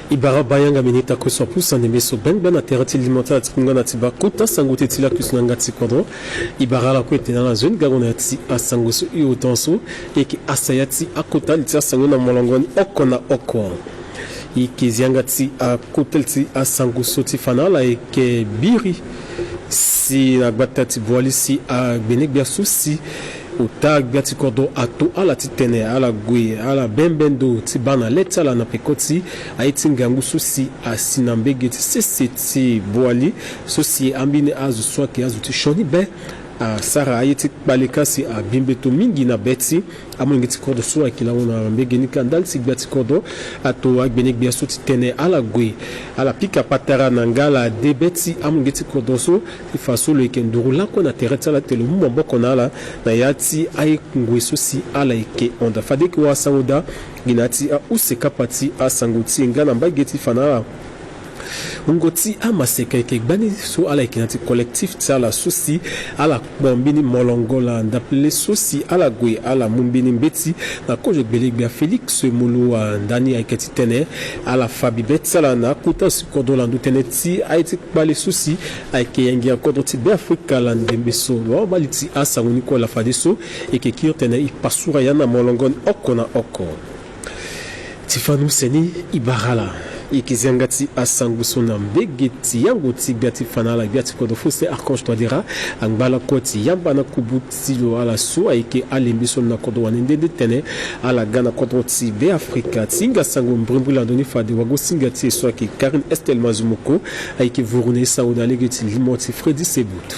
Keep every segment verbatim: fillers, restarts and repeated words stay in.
E bara baa yanga minita kue so apusa ndembe so bengbe na tere ti limo ti ala ti kungana ti baa kota sango ti e ti lakui so na yanga ti kodro. E bara ala kue ete na ala nzoni gango na ya ti asango so hio tan so e yeke asaya ti akota li ti asango na molongo ni oko na oko. E yeke zi yanga ti akota li ti asango so ti fa na ala e yeke biri si na gbata ti Boali si agbenegbia so si ota gbia ti kodro ato ala titene ala gue ala bembe ndo ti baa na le ti ala na peko ti aye ti ngangu so si asi na mbege ti sese ti Boali so si ambeni azo so ayeke azo ti sioni be asara aye ti kpale ka si abi mbeto mingi na be ti amolenge ti kodro so ayeke lango na mbege ni kâ ndali ti gbia ti kodro ato agbenegbia so titene ala gue ala pika patara na nga ala de be ti amolenge ti kodro so ti fa so lo yeke nduru lakue na tere ti ala ti lo mu maboko na ala na ya ti aye ngoi so si ala yeke hon daa. Fade e yeke wara sango daa gi na ya ti ahunzi kapa ti asango ti e nga na mbage ti fa na ala wungo ti amaseka yeke gbani so ala yeke na ya ti collectif ti ala so si ala kpo mbeni molongo laa ndapelele so si ala gue ala mu mbeni mbeti na kozo gbelegbia Félix Moloua. Ndani ayeke titene ala fa bibe ti ala na akota so si kodro lando tënë ti aye ti kpale so si ayeke yengia kodro ti Beafrika laa ndembe so. Lo baa li ti asango ni kue laa fadeso e yeke kiri tene e pasura ya na molongo ni oko na oko. Ti fani use ni e bara ala e yeke zi yanga ti asango so na mbege ti yango ti gbia ti fa na ala gbia ti kodro Faustin Archange Touadéra angba lakue ti yamba na kubu ti lo ala so ayeke alembe so na kodro wande nde nde tene ala ga na kodro ti Beafrika. Ti hinga sango mbrimbri lando ni fade wago-singa ti e so ayeke Karine Estelle Mazumoko ayeke vuru na e sango na lege ti limo ti Freddy Sebut.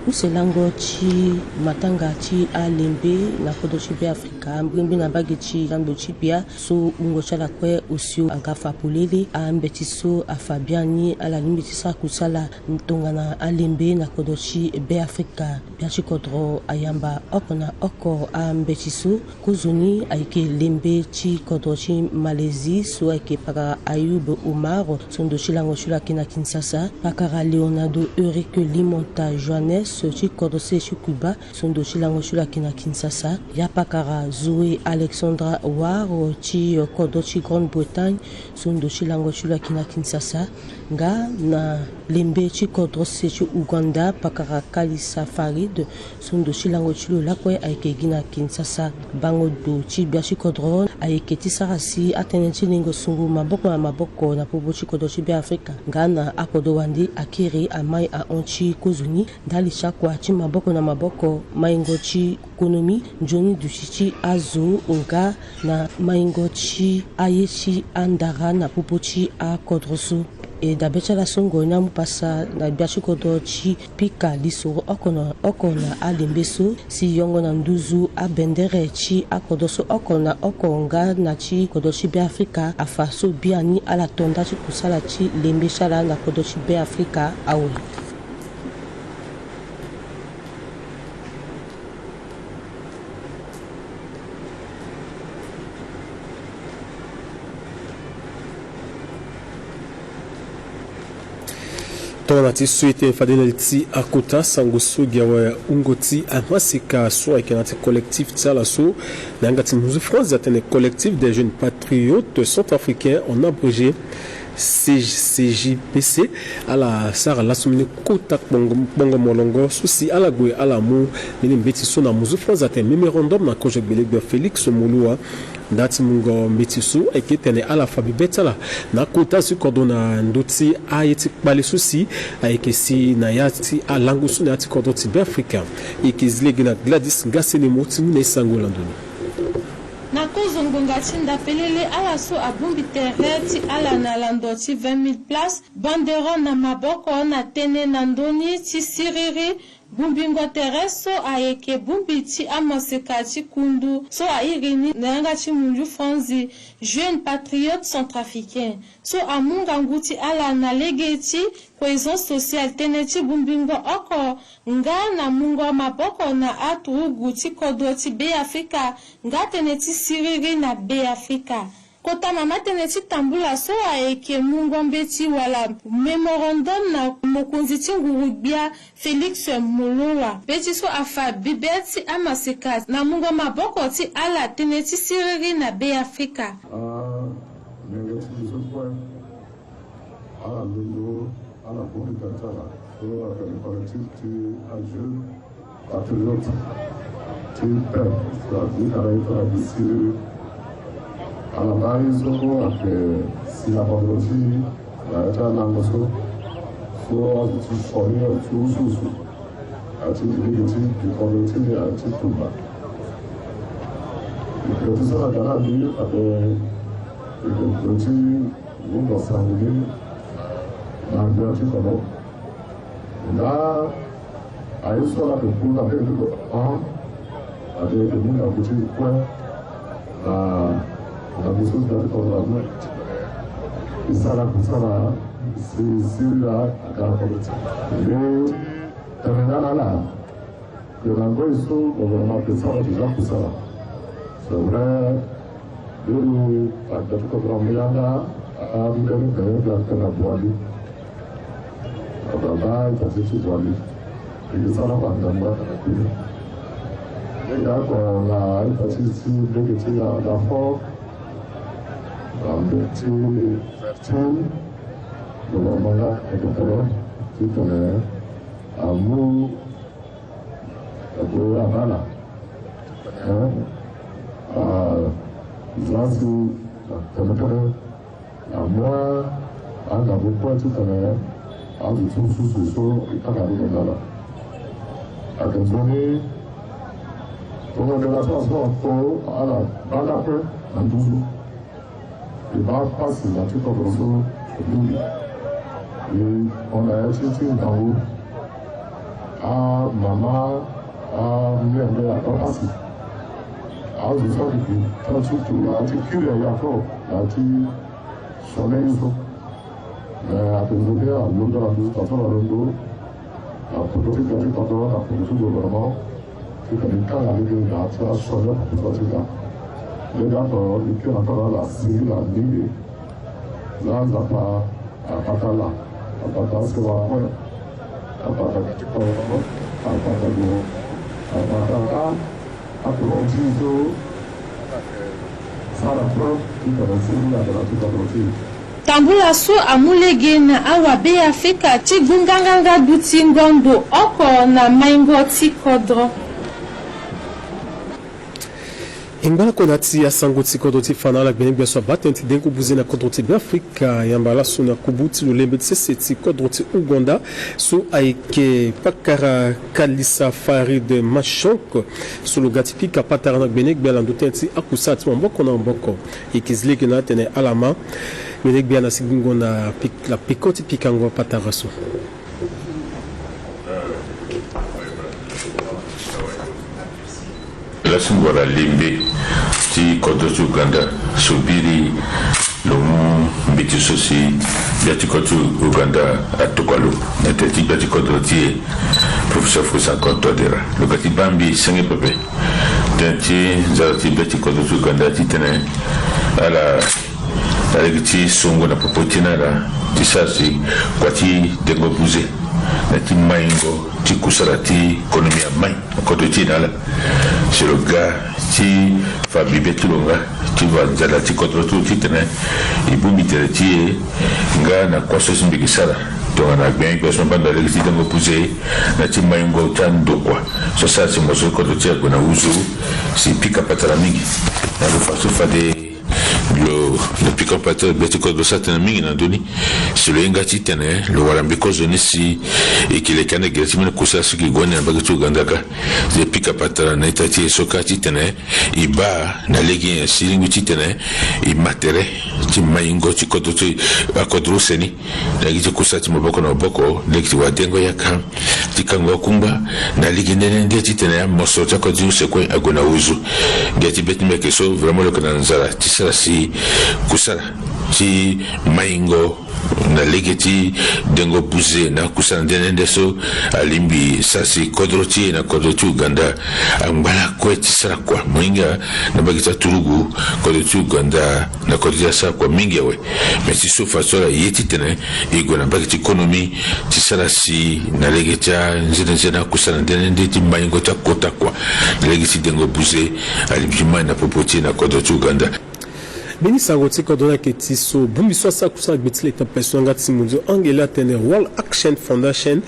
Use lango ti matanga ti alembe na kodro ti Beafrika mbrimbri na mbage ti lando ti bia so wungo ti ala kue osio aga fa polele ambeti so afa biani ala lingbi ti sara kusala tongana alembe na kodro ti Beafrika. Gbia ti kodro ayamba oko na oko ambeti so. Kozoni ayeke lembe ti kodro ti Malaisie so ayeke pakara Ayoub Omar so ndo ti lango ti lo ayeke na Kinshasa, pakara Leonardo Euric Limonta Johannes ti kodro sese ti Cuba so ndo ti lango ti lo ayeke na Kinshasa, ya pakara Zoé Alexandra War ti kodro ti Grande-Bretagne so ndo ti lango ti lo ayeke na Kinshasa, nga na lembe ti kodro sese ti Ouganda pakara Kalisa Farid so ndo ti lango ti lo lakue ayeke gi na Kinshasa. Bango ndo ti gbia ti kodro ayeke ti sara si atënë ti lingo sungu maboko na maboko na popo ti kodro ti Beafrika nga na akodro wande akiri amai ahon ti kozoni ndali ti akua ti maboko na maboko, maingo ti konomi, nzoni duti ti azo nga na maingo ti aye ti andara na popo ti akodro so. E dabe ti ala so ngoi ni amu pasa na gbia ti kodro ti pika lisoro oko na oko na alembe so si yongo na nduzu abendere ti akodro so oko na oko nga na ti kodro ti Beafrika afa so biani ala to nda ti kusala ti lembe ti ala na kodro ti Beafrika awe. Tongana ti so e tene fade na li ti akota sango so gi awe, wungo ti amaseka so ayeke na ti collectif ti ala so na yanga ti muzu France atene Collectif des Jeunes Patriotes Centrafricains, en abrégé C J P C, ala sara laso mbeni kota kpongo, kpongo molongo so si ala gue ala mu mbeni mbeti so na muzu France atene mémorandum na kozo gbelegbia Félix Moloua. Nda ti mungo mbeti so ayeke tene ala fa bibe ti ala na kota so e kodro na ndö ti aye ti kpale so si ayeke si na ya ti alango so na ya ti kodro ti Beafrika. E yeke zi lege na Gladys Ngasenemo ti mu na e sango lando ni. Na kozo ngonga ti ndapelele ala so abongbi tere ti ala na lando ti vingt mille places, banderole na maboko na tënë na ndö ni ti siriri. Bongbingo tere so ayeke bongbi ti amaseka ti kundu so airi ni na yanga ti munzu Franzi, Jeunes Patriotes Centrafricains, so amu ngangu ti ala na lege ti cohésion sociale, tënë ti bongbingo oko nga na mungo maboko na aturugu ti kodro ti Beafrika nga tënë ti siriri na Beafrika. Kota mama tënë ti tambula so ayeke mungo mbeti wala mémorandum na mokonzi ti nguru-gbia Félix Moloua, mbeti so afa bibe ti amaseka na mungo maboko ti ala tënë ti siriri na Beafrika. Ah, Nenge ti biso kue, ala londo, ala bongbi tene ti ala so atene collectif ti ajeunes patriotes ti peuple, so abi tara ye so ala bi siriri. Ala baa ye so ayeke si na kodro ti e na ya ti alango so, so azo ti soni azo ti usuusu. Ati lege ti gi kodro ti ni ati tumba. Eke ti sara ga na mbi ake eke ti wungo sango ni na gbia ti kodro. Nga aye so ala yeke ku na lege ti kodro. Ade eke mu na ngu ti kue na na ngu so gbia ti kodro amu. E sara kusala si siriri aga na kodro ti e. Tene nga na ala. Ke na ngoi so gouvernement ayeke sara déjà kusala. C'est vrai, mbeni agbia ti kodro amu yanga, ambeni bene bia tene na Boali. Ababa ita ti ti Boali. E ke sara banzamba na kue. Mbeni ako na ita ti ti mbeni ti na na fo. Na mbeni ti vertin. Gouvernement nga ayeke tene ti tene amu Ague abana. Eh? Ah, za si, ah, tene tene. Amu angangu kue ti tene azo ti susu so e kanga ni na ala. Ake nzoni tongo de la transport to ala banda kue na nduzu. E baa pasi na ti kodro so mingi. E hon na ya ti ti ngangu. Amama, amenge abaa pasi. Azo so ayeke gi tara ti tu na ya ti kiri ayako na ya ti soleil so. Me ake nzoni alondo na nduzu taa so na londo. Na poto ti gbia ti kodro na poto ti gouvernement. Ti tene e kanga lege na ya ti aso ni apupu so ti ga. Lege oko e kiri na tara ala siriri na mingi. Za Nzapa abata ala, abata asewa kue, abata gbia ti kodro, abata ndo, abata nga akodro ti e so. Sara pro ti tene siriri aga na ti kodro ti e. Tambula so amu lege na awabe Afrika ti gbu nganganga duti ngondo oko na maingo ti kodro. E ngba lakue na ya ti asango ti kodro ti fa na ala gbenyogbia so abaa tënë ti dengo buze na kodro ti Beafrika. Yamba laso na kubu ti lo lembe ti sese ti kodro ti Ouganda so ayeke pakara Kalisa Farid Mashonk so lo ga ti pika patara na gbenyogbia na ndo tënë ti akusala ti maboko na maboko. E yeke zi lege na atene ala ma gbenyogbia na sigingo na pik-, na peko ti pikango patara so. Laso ngora lembe ti kodro ti Ouganda so biri lo mu mbeti so si gbia ti kodro ti Ouganda atokua lo na tënë ti gbia ti kodro ti e, Professeur Faustin Archange Touadéra. Lo ga ti baa mbi senge pepe tënë ti nzara ti gbia ti kodro ti Ouganda titene ala na lege ti songo na popo ti e na ala ti sara si kua ti dengo buze na ti maingo ti kusala ti konomi amai na kodro ti e na ala. Si lo ga ti fa bibe ti lo nga ti fa nzala ti kodro ti lo titene e bongbi tere ti e nga na kua so si mbi yeke sara tongana gbenyogbia so mbi baa ndo na lege ti dengo buze na ti maingo ti andokua so asara si moso ti kodro ti e ague na uzu si pika patara mingi. Na lo fa so fade Lo, lo pika patara gbia ti kodro so atene mingi na ndö ni. Si lo hinga titene lo wara mbi kozoni si e yeke leke ande gere ti mbeni kusala so e yeke gue ande na mbage ti Ouganda kâ. E pika patara na ita ti e so kâ titene e baa na lege nyen si e lingbi titene e ma tere ti maingo ti kodro ti akodro use ni. Na gi ti kusala ti maboko na maboko, lege ti wadengo yaka ti kango akungba na lege nde nde titene amosoro ti akodro ti use kue ague na uzu. Ngia ti be ti mbi ayeke so vraiment lo yeke na nzara ti sara si kusala ti maingo na lege ti dengo buze na akusala nde nde nde so alingbi sara si kodro ti e na kodro ti Ouganda angba lakue ti sara kua. Mo hinga na mbage ti aturugu kodro ti Ouganda na kodro ti e asara kua mingi awe. Me ti so fa so ala ye titene e gue na mbage ti konomi ti sara si na lege ti anzenenzene akusala nde nde ti maingo ti akota kua na lege ti dengo buze alingbi ti mai na popo ti e na kodro ti Ouganda. Mbeni sango ti kodro ni ayeke ti so bongbi so asara kusala gbe ti leta peso yanga ti mondio Angela atene World Action Foundation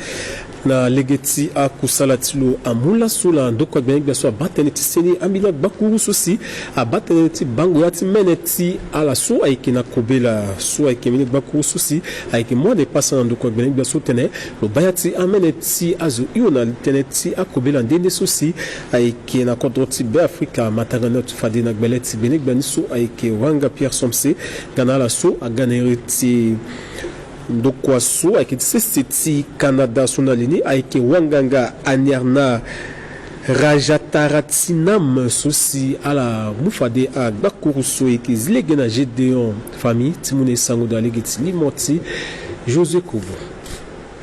na lege ti akusala ti lo amu laso na ndokua gbene gbia so abaa tënë ti seni ambeni agbakuru so si abaa tënë ti bango ya ti mene ti ala so ayeke na kobela so ayeke mbeni gbakuru so si ayeke mu ande pasa na ndokua gbene gbia so tene lo baa ya ti amene ti azo hio na tënë ti akobela nde nde so si ayeke na kodro ti Beafrika. Matanga ni ato fade na gbele ti gbene gbia ni so ayeke wanga Pierre Somse nga na ala so aga na iri ti ndokua so ayeke ti sese ti Canada so na li ni ayeke wanganga Aniarna Rajataratinam so si ala mu fade agbakuru so ayeke zi lege na Gédéon Famille ti mu na e sango daa lege ti limo ti Josué Kobo.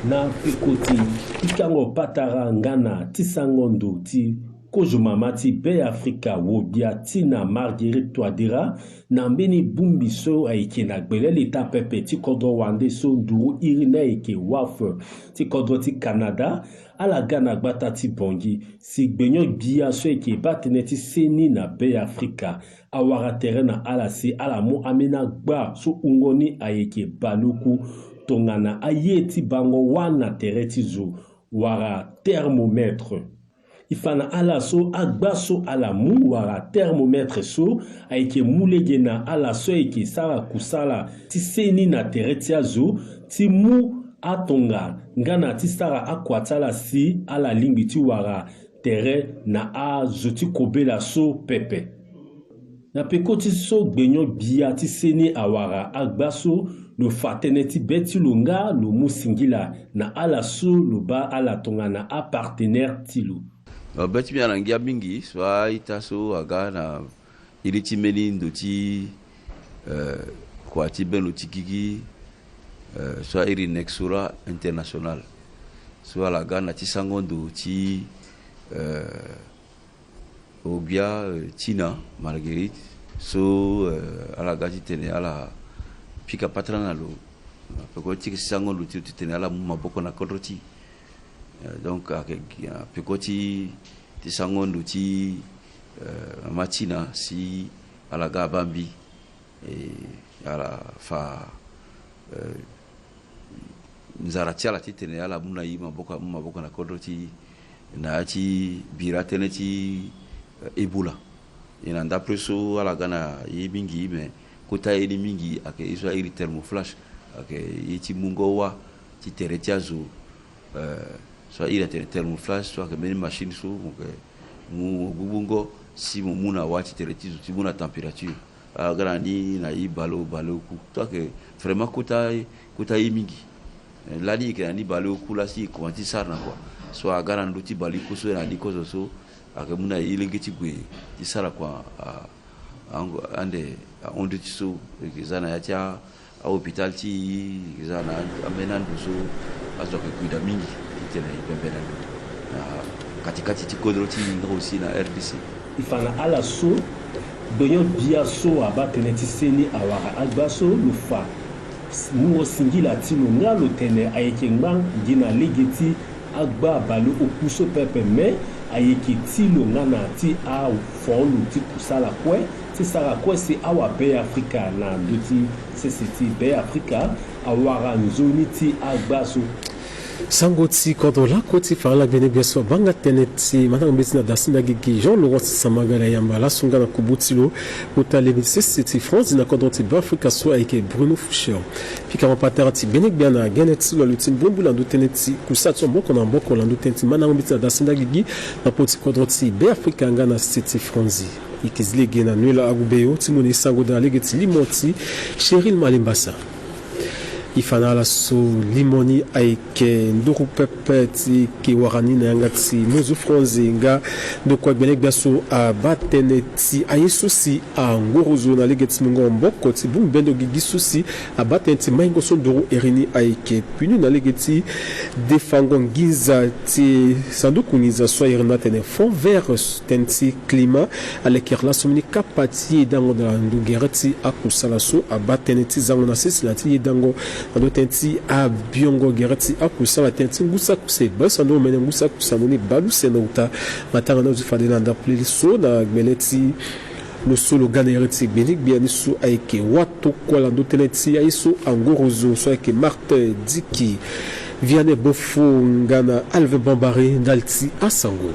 Na peko ti pikango patara nga na tisango ndo ti kozo mama ti Beafrika Wobia Tina Marguerite Touadéra na mbeni bongbi so ayeke na gbele leta pepe ti kodro wande so nduru iri ni ayeke WAF ti kodro ti Canada, ala ga na gbata ti Bangui si gbenyo-gbia so ayeke baa tënë ti seni na Beafrika awara tere na ala si ala mu ambeni agba so wungo ni ayeke baleoku tongana aye ti bango wâ na tere ti zo wala thermomètre. E fa na ala so agba so ala mu wala thermomètre so ayeke mu lege na ala so ayeke sara kusala ti seni na tere ti azo ti mu atonga nga na ti sara akua ti ala si ala lingbi ti wara tere na azo ti kobela so pepe. Na peko ti so gbenyo-gbia ti seni awara agba so, lo fa tënë ti be ti lo nga lo mu singila na ala so lo baa ala tongana apartenaire ti lo. Be ti mbi ala ngia mingi so a-ita so aga na iri ti mbeni ndo ti, eh, kua ti bendo ti gigi, eh, so a-iri Nexora International so ala ga na ti sango ndo ti, eh, Ogbia, eh, Tina Marguerite so, eh, ala ga titene ala pika patara na lo. Peko ti sango ndo ti lo titene ala mu maboko na kodro ti, eh, donc ayeke, eh, peko ti, ti sango ndo ti, eh, mama Tina si ala ga abaa mbi. E, ala fa, eh, nzara ti ala titene ala mu na e maboko, amu maboko na kodro ti e na ya ti bira tënë ti, eh, Ebola. E na ndapre so ala ga na e mingi, me kota ye ni mingi ayeke ye so a-iri thermoflash, ayeke ye ti mungo wâ ti tere ti azo. Eh, so a-iri atene thermoflash so ayeke mbeni machine so mo yeke mu, mo gugbungo si mo mu na wâ ti tere ti zo ti mu na température. Aga na ni na e baleoku, baleoku so ayeke vraiment kota, kota ye mingi. Eh, lani e yeke na ni baleoku laa si e komanse ti sara na kua. So aga na ndö ti baleoku so na ni kozo so ayeke mu na e lege ti gue ti sara kua, ah, Ango ande ahon ndö ti so e yeke za na ya ti a, ahôpital ti e, e yeke za na ambeni ando so azo ayeke kui daa mingi titene e bembe na ndo na kati kati ti kodro ti e nga aussi na R D C. E fa na ala so gbenyo-gbia so abaa tënë ti seni awara agba so lo fa mungo singila ti lo nga lo tene ayeke ngba gi na lege ti agba baleoku so pepe, me ayeke ti lo nga na ti afo lo ti kusala kue ti sara kue si awa Beafrika na ndö ti sese ti Beafrika awara nzoni ti agba so. Sango ti kodro lakue ti fa ala gbene gbia so abaa nga tënë ti mandango mbeti na dasinda gigi Jean Laurent Samagala Yamba laso nga na kubu ti lo kota lebe ti sese ti France na kodro ti Beafrika so ayeke Bruno Foucher. Pika mapatara ti gbene gbia na gene ti lo aluti mbumbula ndo tënë ti kusala ti maboko na maboko na ndo tënë ti mandango mbeti na dasinda gigi na popo ti kodro ti Beafrika nga na sese ti France. E yeke zi lege na Noël Agubeyo ti mu na e sango daa lege ti limo ti Cheryl Malimbasa. E fa na ala so limo ni ayeke nduru pepe ti yeke wara ni na yanga ti mozo France nga ndokua gbene gbia so abaa tënë ti aye so si angorozo na lege ti mungo maboko ti bongbi bendo gigi so si abaa tënë ti maingo so nduru iri ni ayeke puni na lege ti defango nginza ti sanduku nginza so a iri ni atene Fonds Vert, tënë ti climat. Alekere laso mbeni kapa ti yedango na ndo gere ti akusala so abaa tënë ti zango na sese na ti yedango na ndo tënë ti abiongo gere ti akusala tënë ti ngu saki use bale so anduru mene ngu saki use amoni bale use na uta. Matanga ni azo fade na ndapelele so na gbele ti Lo so lo ga na here ti gbenegbia ni so ayeke watokua na ndö tënë ti aye so angorozo so ayeke Martin Diki, Vianney Bofo nga na Alvin Bambari ndali ti asango.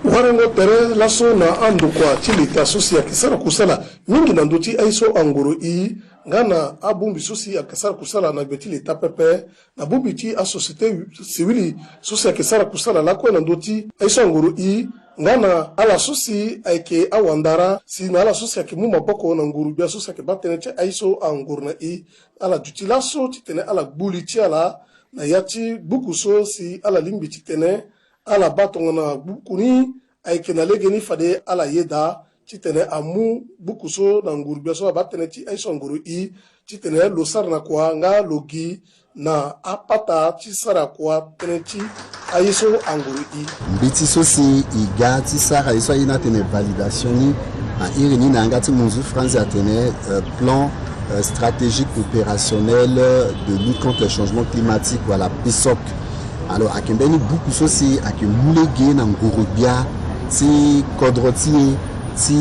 Warango tere laso na andokua ti leta so si ayeke sara kusala mingi na ndö ti aye so angoro i nga na abongbi so si ayeke sara kusala na gbe ti leta pepe, na bongbi ti asociété civile so si ayeke sara kusala lakue na ndö ti aye so angoro i nga na ala so si ayeke awandara si na ala so si ayeke mu maboko na nguru-gbia so si ayeke baa tënë ti aye so angoro na i. Ala duti laso titene ala gbu li ti ala na ya ti buku so si ala lingbi titene ala baa tongana buku ni ayeke na legeni fade ala yeda titene amu buku so na nguru-gbia so abaa tënë ti aye so angoro i titene lo sara na kua nga lo gi na apata ti sara kua tënë ti aye so angoro i. Mbi ti so si e ga ti sara ye so aye ni atene validation ni, a iri ni na yanga ti munzu franzi atene, euh, plan, euh, stratégique opérationnel de lutte contre le changement climatique, wala PSOC. Alors ayeke mbeni buku so si ayeke mu lege na nguru-gbia ti kodro ti e ti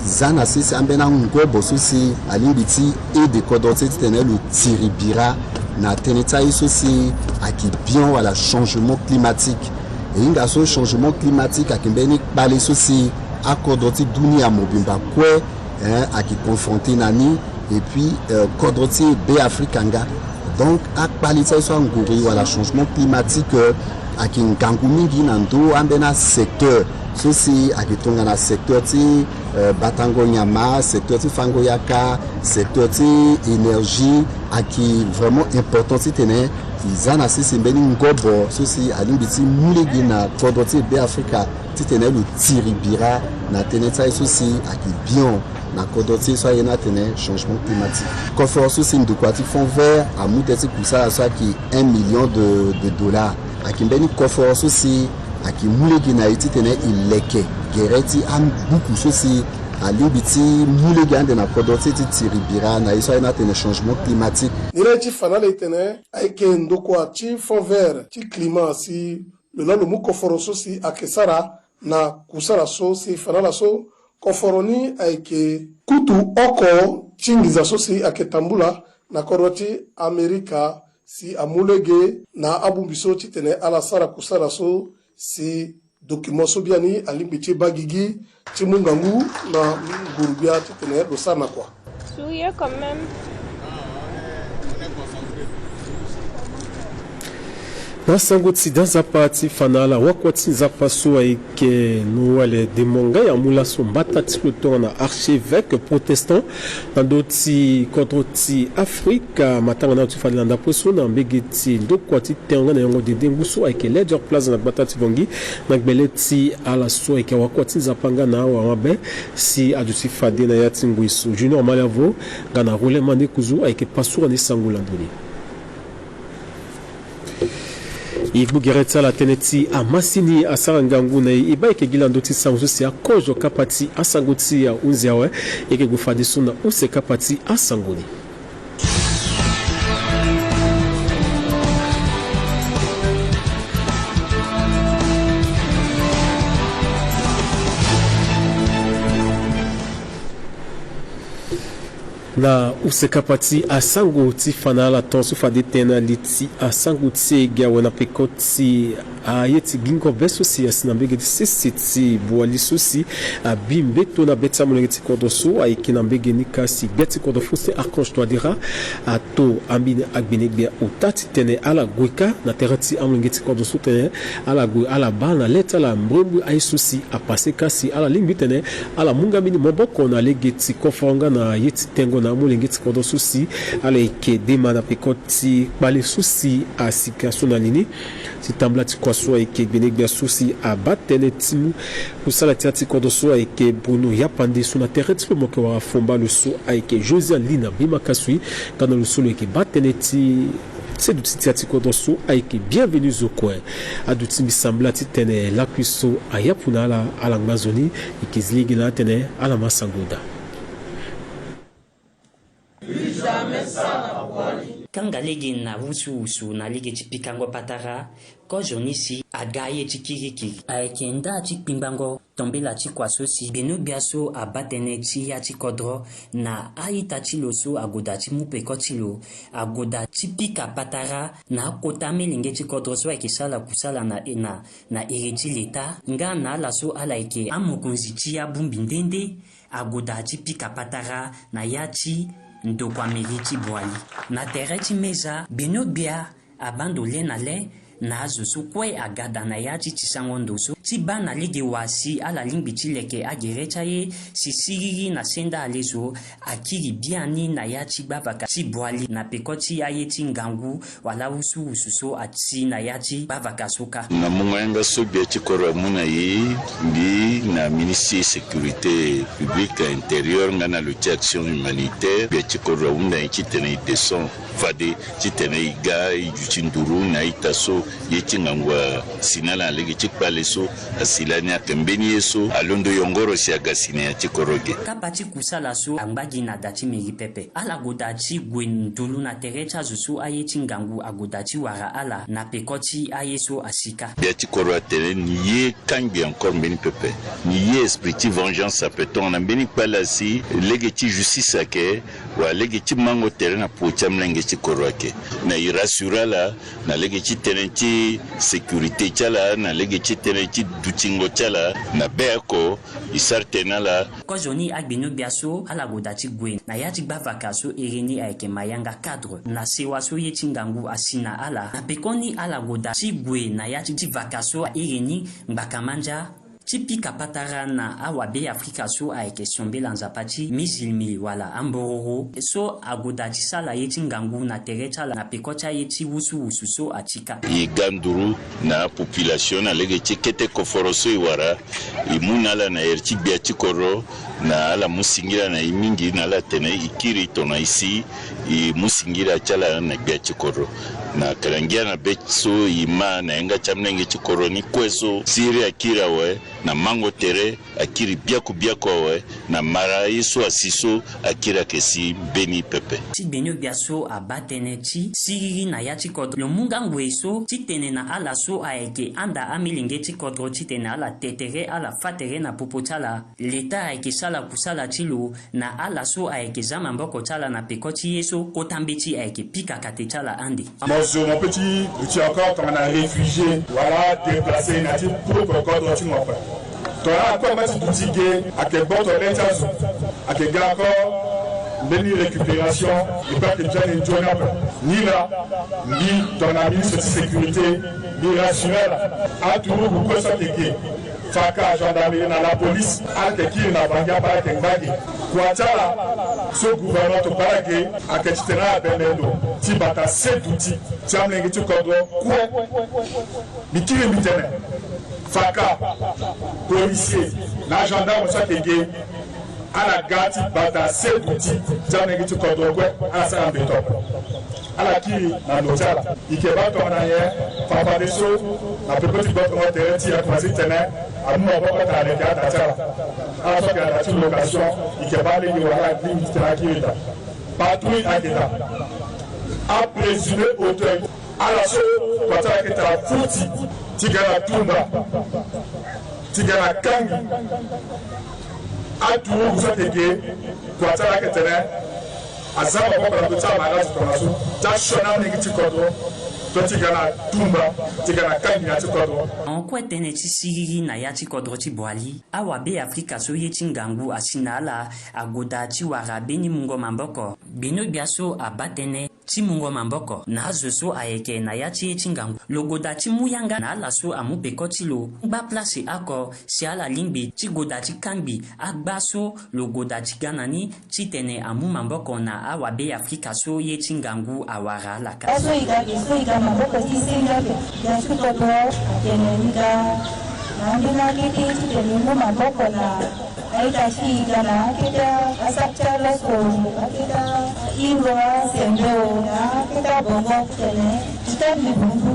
za na sese ambeni angobo so si alingbi ti ede kodro ti e titene lo tiri bira na tënë ti aye so si ayeke bian wala changement climatique. E hinga so changement climatique ayeke mbeni kpale so si akodro ti dunia mobimba kue, eh, ayeke confronté na ni, et puis, euh, kodro ti e Beafrika nga. Donc akpale ti aye so anguru i wala changement climatique, euh, ayeke ngangu mingi na ndö ambeni asecteur so si ayeke tongana secteur ti, euh, batango nyama, secteur ti fango yaka, secteur ti énergie. Ayeke vraiment important titene e za na sese mbeni ngobo so si alingbi ti mu lege na kodro ti e Beafrika titene lo tiri bira na tënë ti aye so si ayeke bian na kodro ti e so aye ni atene changement climatique. Koforo so si ndokua ti Fonds Vert amu tënë ti kusala so ayeke un million de, de dollars. Ayeke mbeni koforo so si ayeke mu lege na e titene e leke gere ti abuku so si alingbi ti mu lege ande na kodro ti e ti tiri bira na ye so aye ni atene changement climatique. Nilaa ye ti fa na ala e tene ayeke ndokua ti Fonds Vert ti climat si lo laa lo mu koforo so si ayeke sara na kusala so si fa na ala so koforo ni ayeke kutu oko ti nginza so si ayeke tambula na kodro ti Amerika si amu lege na abongbi so titene ala sara kusala so si document so biani alingbi ti baa gigi ti mu ngangu na nguru-gbia titene lo sara na kua. Souriez quand même. Na sango ti da nzapa ti fa na ala wakua ti nzapa so ayeke Noël Demonga amu laso mbata ti lo tongana archevêque protestant na ndö ti kodro ti Afrika. Matanga ni aduti fade na ndapre so na mbege ti ndokua ti tengo nga na yongo dede ngu so ayeke Ledger Plaza na gbata ti Bangui na gbele ti ala so ayeke awakua ti nzapa nga na awamabe si aduti fade na ya ti ngoi so. Junior Maliavo nga na Rollin Mandekuzu ayeke pasura ni sango lando ni. E gbu gere ti ala tënë ti amasini asara ngangu na e. E baa e yeke gi lando ti sango so si akozo kapa ti asango ti ahunzi awe. E yeke gue fadeso na use kapa ti asango ni. Na use kapa ti asango ti fa na ala tongaso fade tene na li ti asango ti e gi awe na peko ti aye ti gingo be so si asi na mbege ti sese ti Boali so si abi mbeto na be ti amolenge ti kodro so ayeke na mbege ni ka si gbia ti kodro Faustin Archange Touadéra ato ambeni agbenegbia ota titene ala gue ka na tere ti amolenge ti kodro so tene ala gue ala baa na le ti ala mbrimbri aye so si apase ka si ala lingbi tene ala mu nga mbeni maboko na lege ti koforo nga na ye ti tengo na amolenge ti kodro so si ala yeke dema na peko ti kpale so si asika so na li ni. Ti tambula ti kua so ayeke gbenegbia so si abaa tënë ti mu kusala ti ya ti kodro so ayeke Bruno Yapande so na tere ti lo mo yeke wara fomba lo so ayeke Josiane Lina Bimakasui nga na lo so lo yeke baa tënë ti seduti ti ya ti kodro so ayeke Bienvenu Zokwe. Aduti mbi sambela titene lakui so ayapu na ala ala ngba nzoni. E yeke zi lege na ala tene ala ma sango daa. Plus jamais ça na Boali. kanga lege na wusuwusu na lege ti pikango patara, kozo ni si aga ye ti kirikiri. Ayeke nda ti kpingbango tombela ti kua so si gbenogbia so abaa tënë ti ya ti kodro na a-ita ti lo so agoda ti mu peko ti lo, agoda ti pika patara na akota amolenge ti kodro so ayeke sara kusala na, na, na iri ti leta, nga na ala so ala yeke amokonzi ti abongbi nde nde, agoda ti pika patara na ya ti ndokua mairie ti Boali. Na tere ti meza, gbenogbia abaa ndo le na le na azo so kue aga daa na ya ti tisango ndo so ti baa na lege wa si ala lingbi ti leke agere ti aye si siriri na senda ale so akiri biani na ya ti gbavaka ti Boali na peko ti aye ti ngangu wala wusuwusu so asi na ya ti gbavaka so kâ. Na mungo yanga so gbia ti kodro amu na e, mbi na ministre ti sécurité publique, intérieur nga na lo ti action humanitaire, gbia ti kodro ahunda e titene e descend fade titene e ga e duti nduru na a-ita so ye ti ngangu asi na ala na lege ti kpale so asi lani. Ayeke mbeni ye so alondo yongoro si aga si na ya ti kodro ge. Kapa ti kusala so angba gi na da ti mairie pepe. Ala goda ti gue ndulu na tere ti azo so aye ti ngangu agoda ti wara ala na peko ti aye so asi kâ. Gbia ti kodro atene ni ye kangbi encore mbeni pepe. Ni ye esprit ti vengeance ape tongana mbeni kpale asi lege ti justice ayeke, wala lege ti mango tere na puo ti amolenge ti kodro ayeke. Na e rassure ala na lege ti tënë ti sécurité ti ala, na lege ti tënë ti dutingo ti ala na be oko, e sara tënë na ala. Kozoni agbenogbia so ala goda ti gue na ya ti gbavaka so iri ni ayeke Mayanga Cadre na sewa so ye ti ngangu asi na ala. Na pekoni ala goda ti gue na ya ti, ti vaka so iri ni ngbaka mandia ti pika patara na awabe Afrika so ayeke siombela nzapa ti misilmi wala ambororo so agoda ti sala ye ti ngangu na tere ti ala na peko ti aye ti wusuwusu so ati kâ. E ga nduru na population na lege ti kete koforo so e wara, e mu na ala na iri ti gbia ti kodro, na ala mu singila na e mingi na ala tene e kiri tongana e si e mu singila ti ala na gbia ti kodro. Na kara ngia na be so e ma na yanga ti amolenge ti kodro ni kue so siriri akiri awe, na mango tere akiri biaku biaku awe, na mara ye so asi so akiri ayeke si mbeni pepe. Ti gbenogbia so abaa tënë ti siriri na ya ti kodro lo mu nga ngoi so titene na ala so ayeke anda amolenge ti kodro titene ala te tere, ala fâ tere na popo ti ala. Leta ayeke sala kusala ti lo na ala so ayeke za maboko ti ala na peko ti ye so kota mbeti ayeke pika kate ti ala ande. Mo zo mo peut ti duti encore tongana réfugié wala déplacé na ti propre kodro ti mo ape. Tongana akue ama ti duti ge ayeke gboto le ti azo, ayeke ga encore mbeni récupération, e peut ayeke biani nzoni ape. Ni laa mbi tongana ministre ti sécurité mbi rassuré ala, aturugu kue so ayeke ge, faka, gendarmerie na la police, ala yeke kiri na Bangui ape, ala yeke ngba ge. Kua ti ala so gouvernement tokua ala ge ayeke titene ala bembe ndo ti bata se duti ti amolenge ti kodro kue. Mbi kiri mbi tene faka, policier na gendarme so ayeke ge, ala ga ti bata se duti ti amolenge ti kodro kue, ala sara mbeto. Ala kiri na ndo ti ala. E yeke baa tongana nyen? Fafadeso na peko ti gbotongo tere ti e, akomanse ti tene amu maboko atene aleke ada ti ala. Ala so ayeke ada ti location, e yeke baa lege wala alingbi ti tene akiri daa. Patrouille ayeke daa. Aprésumé auteur, ala so kua ti ala yeke tara futi ti ga na tumba, ti ga na kangi. Aturugu so ayeke ge, kua ti ala ayeke tene aza maboko na ndö ti amara azo tongaso ti asioni amolenge ti kodro, to ti ga na tumba, ti ga na kangi na ya ti kodro. Ahon kue tënë ti siriri na ya ti kodro ti Boali, awabe Afrika so ye ti ngangu asi na ala agoda ti wara mbeni mungo maboko. Gbenogbia so abaa tënë ti mungo maboko na azo so ayeke na ya ti ye ti ngangu. Lo goda ti mu yanga na ala so amu peko ti lo ngba place oko si ala lingbi ti goda ti kangbi agba so lo goda ti ga na ni titene amu maboko na awabe Afrika so ye ti ngangu awara ala kâ. Aso e ga ge so e ga maboko ti senge ape. Ga ti kodro atene e ga na ambeni akete titene e mu maboko na a-ita ti e ga na akete asara ti ala so, akete ahingo asembe o, na akete abongo titene e kangbi bundu,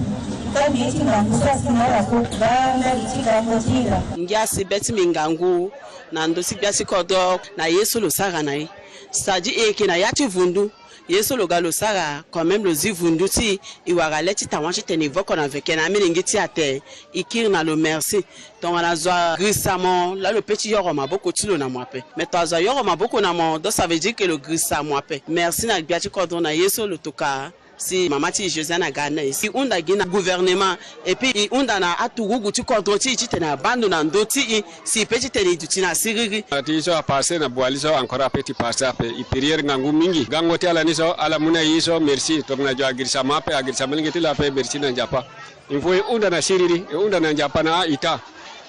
e kangbi ye ti ngangu so asi na ala so. Nga ndali ti gango ti e laa. Ngia si be ti mbi ngangu na ndö ti gbia ti kodro na ye so lo sara na e. C'est-à-dire e yeke na ya ti vundu, Ye so lo ga lo sara quand même, lo zi vundu ti e, e wara le ti tawa titene e voko na veke na amolenge ti e ate, e kiri na lo merci. Tongana zo agirisa mo laa, lo pe ti yoro maboko ti lo na mo ape. Mais tongana zo ayoro maboko na mo, donc ça veut dire que lo girisa mo ape. Merci na gbia ti kodro na ye so lo toka. Si mama ti e Josiane aga na e, si e hunda gi na gouvernement, et puis e hunda na aturugu ti kodro ti e titene abaa ndo na ndö ti e, si e pe titene e duti na siriri. Ti so apasse na Boali so encore ape ti passe ape, e prière ngangu mingi. Gango ti ala ni so, ala mu na e so merci. Tongana zo agirisa mo ape, agirisa molenge ti lo ape, merci na Nzapa. Il faut e hunda na siriri, e hunda na Nzapa na a-ita,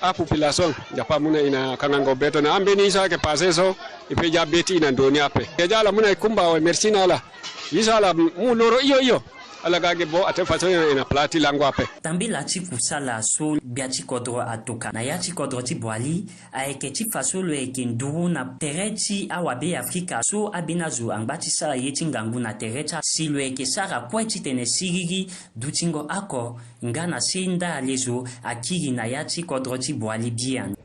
apopulation, Nzapa amu na e na kangango beto na ambeni ye so ayeke passe so. E pe zia be ti e na ndo ni ape. Déjà ala mu na e kumba awe, merci na ala. Ye so ala mu loro hio hio. Ala ga ge bo ate façon e na pla ti lango ape. Tambela ti kusala so gbia ti kodro atoka na ya ti kodro ti Boali ayeke ti fa so lo yeke nduru na tere ti awabe Afrika so ambeni azo angba ti sara ye ti ngangu na tere ti a, si lo yeke sara kue titene siriri dutingo oko nga na se nda alezo akiri na ya ti kodro ti Boali biani.